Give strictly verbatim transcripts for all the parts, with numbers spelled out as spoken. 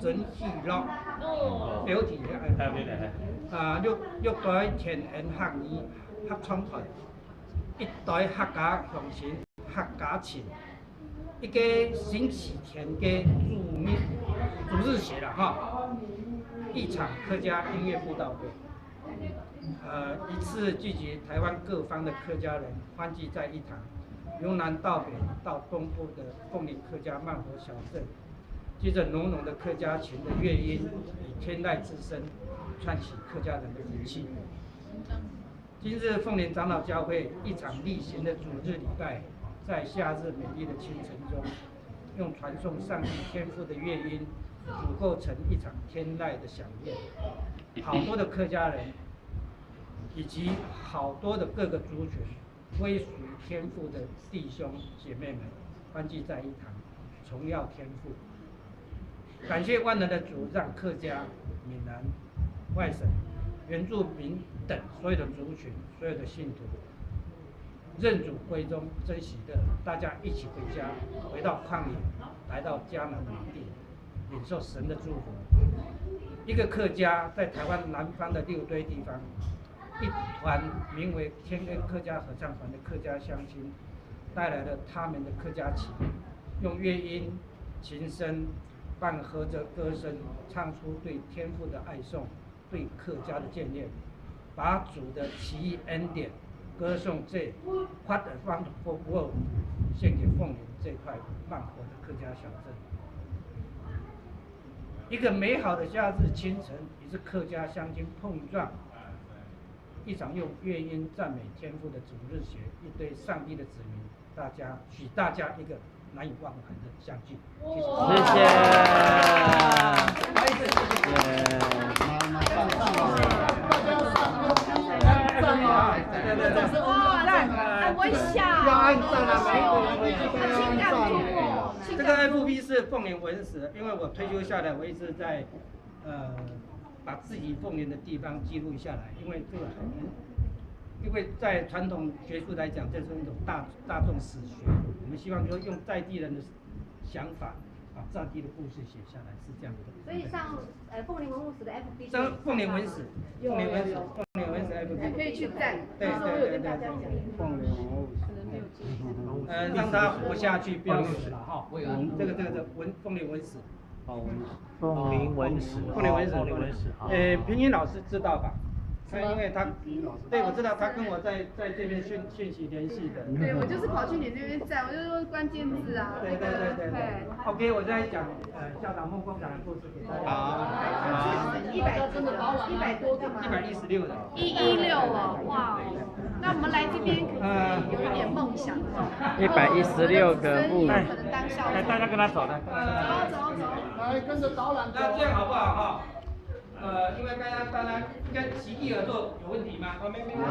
神喜樂，哦，標題啊，啊，對，對，對。啊，六，六代天恩客語合唱團，一代客家鄉親客家情，一個星期天个主日，主日學啦哈，一場客家音樂佈道會。 呃，一次聚集台灣各方的客家人歡聚在一堂，由南到北到東部的鳳林客家慢活小鎮，藉著濃濃的客家情的樂音與天籁之聲，串起客家人的福氣。今日鳳林長老教會一場例行的主日禮拜，在夏日美麗的清晨中，用傳送上帝天父的樂音，組構成一場天籁的饗宴。好多的客家人以及好多的各个族群归属于天父的弟兄姐妹们，欢聚在一堂，荣耀天父。感谢万能的主，让客家、闽南、外省、原住民等所有的族群、所有的信徒认主归宗，真喜乐，大家一起回家，回到旷野，来到迦南美地，领受神的祝福。一个客家在台湾南方的六堆地方，一团名为天恩客家合唱团的客家乡亲，带来了他们的客家情，用乐音、琴声，伴合着歌声，唱出对天父的爱颂，对客家的眷恋，把主的奇异恩典歌颂这What a Wonderful World，献给凤林这块慢活的客家小镇。一个美好的夏日清晨，也是客家乡亲碰撞，一场用乐音赞美天父的主日学，一堆上帝的子民，大家，许大家一个难以忘怀的相聚。谢谢。谢谢。哇，很危险。要按赞啊，每一个人都要按赞。这个F B是凤林文史，因为我退休下来，我一直在，呃，把自己凤林的地方记录下来，因为这个很，因为在传统学术来讲，这是一种大，大众史学。我们希望说用在地人的想法，把在地的故事写下来，是这样的。所以上，呃，凤林文物史的F B这凤林文史，凤林文史，凤林文史F B。可以去赞，对，对，对，对，对。凤林文物史。呃，让它活下去，不要死了哈。这个，这个，这个文，凤林文史。凤林文史，凤林文史，凤林文史，好。呃，平云老师知道吧？他因为他，对，我知道他跟我在，在这边讯，讯息联系的。对，我就是跑去你那边站，我就说关键字啊，对，对，对，对，对。那个，嘿。OK，我再讲，呃，校长孟光长的故事给大家。好。一百，一百多个吗？一百一十六的。一一六哦，哇哦，那我们来这边可是有一点梦想哦。一百一十六个物。可能当校长。哎，大家跟他走，来。走，走，走。来，跟着导览走。那这样好不好哈？呃，因为刚刚大家应该席地而坐，有问题吗？啊，没，没，没问题。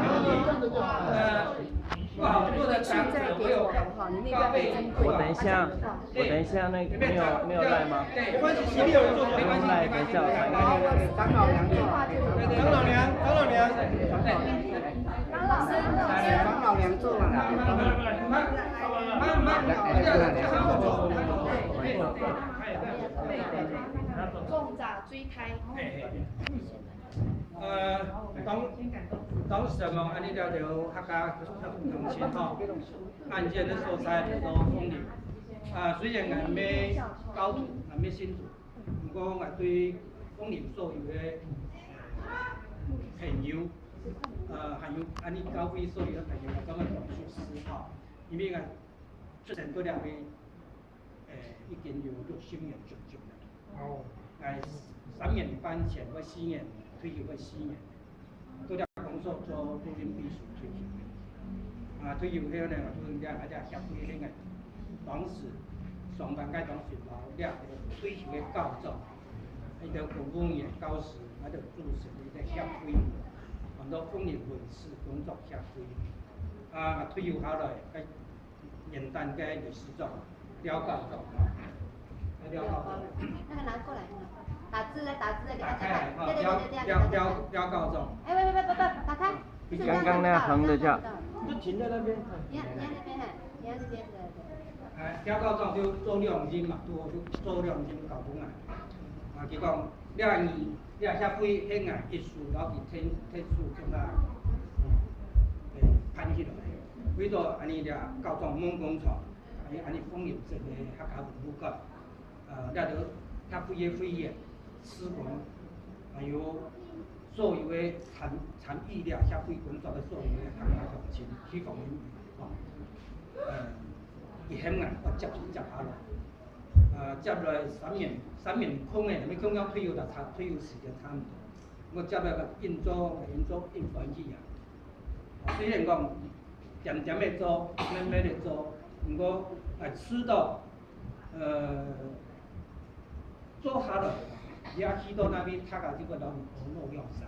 呃，不好坐的长者，我有告备。我等一下，我等一下那个没有，没有赖吗？对，没关系，席地而坐，没关系，没关系。长老娘坐。长老娘，长老娘。长老娘坐了。慢，慢，慢，慢。 供茶水开。嘿，嘿，嘿。呃，当，当时嘛，安尼了就客家乡亲吼，安建个所在叫做凤林。啊，虽然俺毋係教徒，俺毋係信徒，毋过我对凤林所有个朋友，呃，还有安尼教会所有个朋友，我感觉当舒适吼，因为俺出生到了位。 诶，已经有六十年足足了。哦。哎，三年半前，我四年，退休个四年，到了公所做主任秘书退休个。啊，退休了呢，我就人家还在协会个，当时上班个当时嘛，了退休个教长，一个公务员教师，还有主持一个协会，很多妇女文史工作协会。啊，退休下来，哎， 元旦个理事长，廖教授，廖教授。那个拿过来，打字的，打字的，给他看。打开来哈，对对对对对，廖，廖，廖教授。哎，喂喂喂喂喂，打开。刚刚那个横的叫。就停在那边。你看，你看那边哈，你看那边的。哎，廖教授就做两任嘛，拄好就做两任教授啊。啊，佢講，這二，這協會係𠊎一手摎佢𢯭，𢯭手將啊，誒，辦起來。為著恁呢，這教長吂講錯，恁呢，恁呢鳳林鎮个客家文物館，呃，這兜協會个會員、志工，還有所有个參，參與這協會工作个所有个客家鄉親、地方人員，吼，呃，佢喊𠊎愛接，接下來。 呃，接落來三年，三年空个，因為共樣退休啦，差，退休時間差毋多。毋過接落來緊做，緊做，緊歡喜啊。雖然講點點仔做，慢慢仔做，毋過，呃，知道，呃，做下來，你也去到那邊，大家就會摎你學老樣生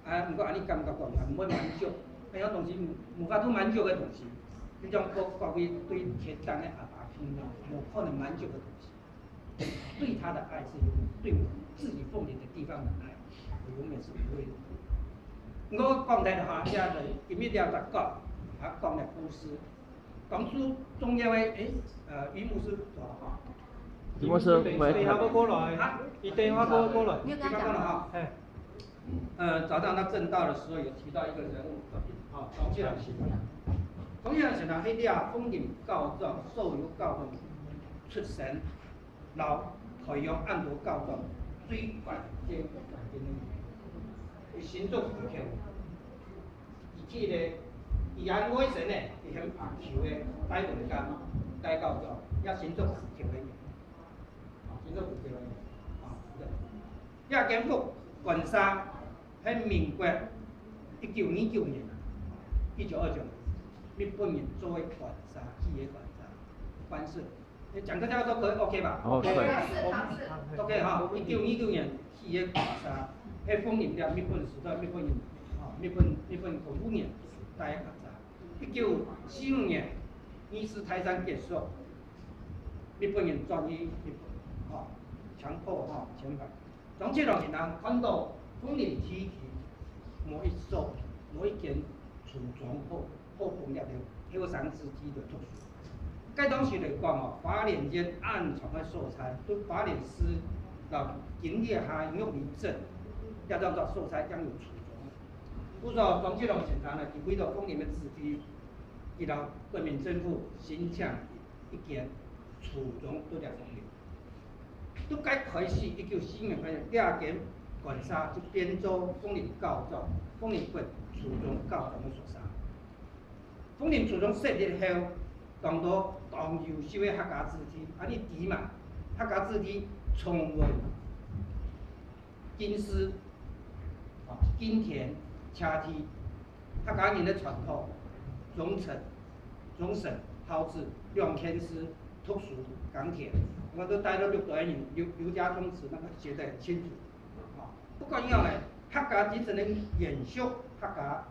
个。 啊，毋過恁呢感覺講，也毋會滿足，該樣東西無，無法度滿足个東西，就像各，各位對天頂个阿爸天父，無可能滿足个東西。對他的愛是永遠，對我自己鳳林的地方的愛，我永遠是不會。毋過講起來哈，這个今日這个講，啊，講个故事，當初重要个，誒，呃，余牧師做哈。余牧師，喂。等一下會過來，啊？你等一下會過來。你有跟他講嗎？哎。 呃，早上他證道的時候有提到一個人物，啊，莊慶良先生。莊慶良先生係這鳳林教長，所有教長出身，摎培養恁多教長最關鍵、關鍵个人。佢新竹附近，佢去咧，佢還外省呢，佢喊阿球个，戴文剛，戴教長，也新竹附近个人。 啊，今朝有機會，啊，這間屋，官舍，係民國一九二九年，一九二九年，日本人做个官舍，起个官舍，官舍。誒，講客家話都可以，OK吧？哦，可以。唐式，唐式。OK哈，一九二九年起个官舍，係鳳林了日本時代，日本人，啊，日本，日本公務員戴个官舍。一九四五年，二次大戰結束， 日本人轉去日本，吼，強迫，吼，遣返。莊慶良先生看到鳳林地區無一所，無一間初中好，好供這兜後生子弟來讀書。該當時來講哦，花蓮縣恁長个所在，對花蓮市摎金烈下玉里鎮，這種所在正有初中。故所莊慶良先生呢，佢為著鳳林个子弟，佢摎國民政府申請 一間初中在這鳳林。對該開始，一九四五年開始，這間官舍就變做鳳林教長、鳳林國初中教長个宿舍。鳳林初中設立後，當多當優秀个客家子弟，恁呢知嘛？客家子弟崇文 敬士，啊，敬天謝地，客家人个傳統，忠誠、忠誠、好子兩件事，讀書、耕田，𠊎都帶了六代人，劉，劉家宗祠那個寫得很清楚。啊，不管樣呢，客家精神个延續，客家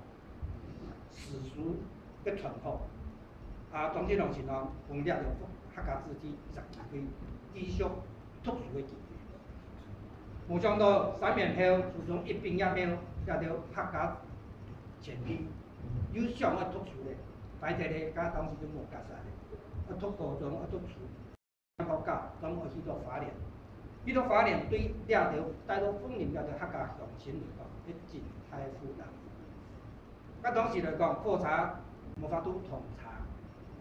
私塾个傳統。啊，莊慶良先生奉這兜客家子弟十二歲繼續讀書个機會。無想到三年後，初中一畢業後，這兜客家前輩又想愛讀書咧，擺忒咧，該當時就無結煞咧，愛讀高中，愛讀書 學校，專門去到花蓮。去到花蓮，對這兜帶到鳳林這兜客家鄉親來講，係真大負擔。該當時來講，火車無法度通車。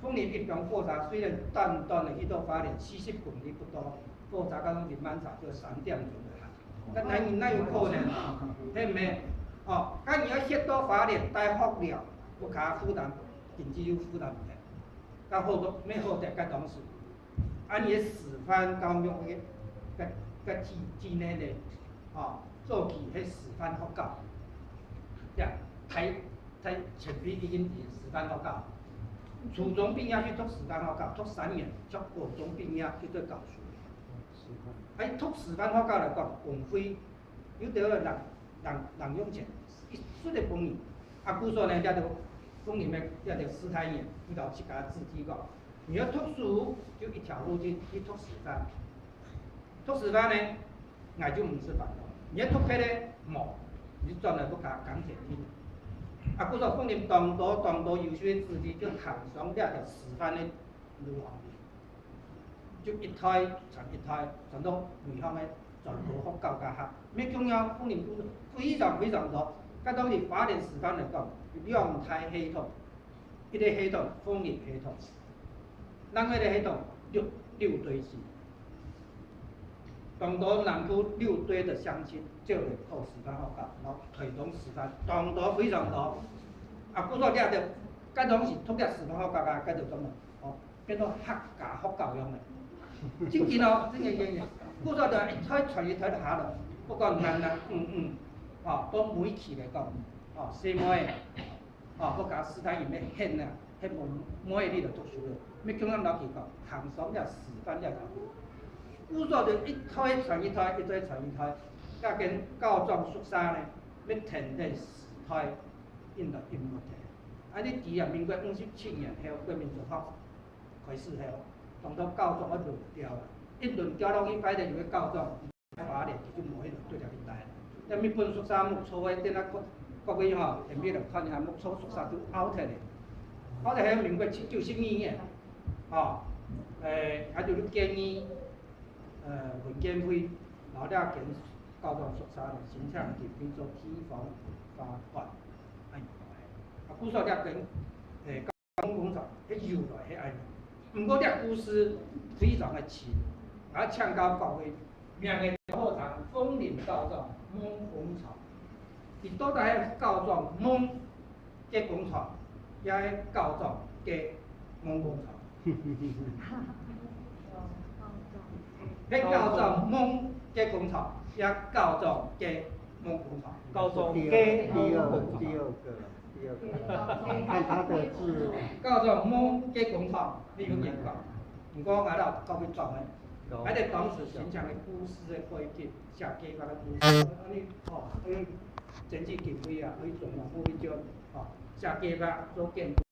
鳳林一班火車雖然短短个去到花蓮四十公里不到，火車該當時慢車就三點鐘个行。該哪有，哪有可能？係毋係？哦，該你愛歇到花蓮，帶學寮，屋下負擔，經濟又負擔毋起。 較好个，乜好得該當時。恁呢个師範教育个，个，个體，體系呢，吼，早期係師範學校，呀，大，大前輩已經係師範學校，初中畢業去讀師範學校，讀三年，讀高中畢業去做教師。哎，讀師範學校來講，公費 有兜人，人，人用錢，一直个分你。啊，故所呢，這兜分你个這兜師大人，佢摎自家子弟講，你要讀書就一條路去，去讀師範。讀師範呢，𠊎就毋使煩惱。你要讀別个，無，你轉來屋下耕田去。啊，故所分你當多當多優秀个子弟，就行上這條師範个路項去。就一代傳一代，傳到回鄉个全部佛教家學。乜共樣，鳳林古非常非常多。該當時花蓮師範來講，有兩大系統，一个系統鳳林系統，另外一个系統六六堆寺。當多南部六堆个鄉親就來考師範學校，然後推動師範，當多非常多。啊，故所這个，該當時讀這師範學校个，該就講了，哦， 變做客家學校樣个。真緊哦，真緊真緊。故所就一代傳一代下來，不管男男女女，吼，到每期來講，吼，細妹，吼，國家師大因為興啊，興無妹仔就讀書了，乜叫咱老師講，行上了師範了。故所就一代傳一代，一代傳一代，該間教長宿舍呢，乜跈等時代，應該應該个。啊，你知啊，民國五十七年後，國民政府 開始係，當到教長愛輪調啊，一輪調落去，擺咧有个教長，花蓮就無迄輪對了去待。但日本宿舍木造个，等下各各位吼，下面來看一下木造宿舍都out了，out了還有民國七九十二年，吼，誒，還有建議，呃，文建會，然後了跟教長宿舍申請經費做地方發展，哎，啊，故所了跟，誒， 夢工廠，迄由來迄安尼。毋過這故事非常个深，我請教各位，名个好長，鳳林教長夢工廠，佢到底係教長夢个工廠，也係教長个夢工廠？係教長夢个工廠，也教長个夢工廠？教長个夢工廠。第二个，第二个。 看他的字。教長夢个工廠，你有眼光。毋過𠊎老教會講个，𠊎在當時形象个故事个背景，寫計畫个故事，安尼，吼，安尼整體經費啊，去中央部去捐，吼，寫計畫做建築。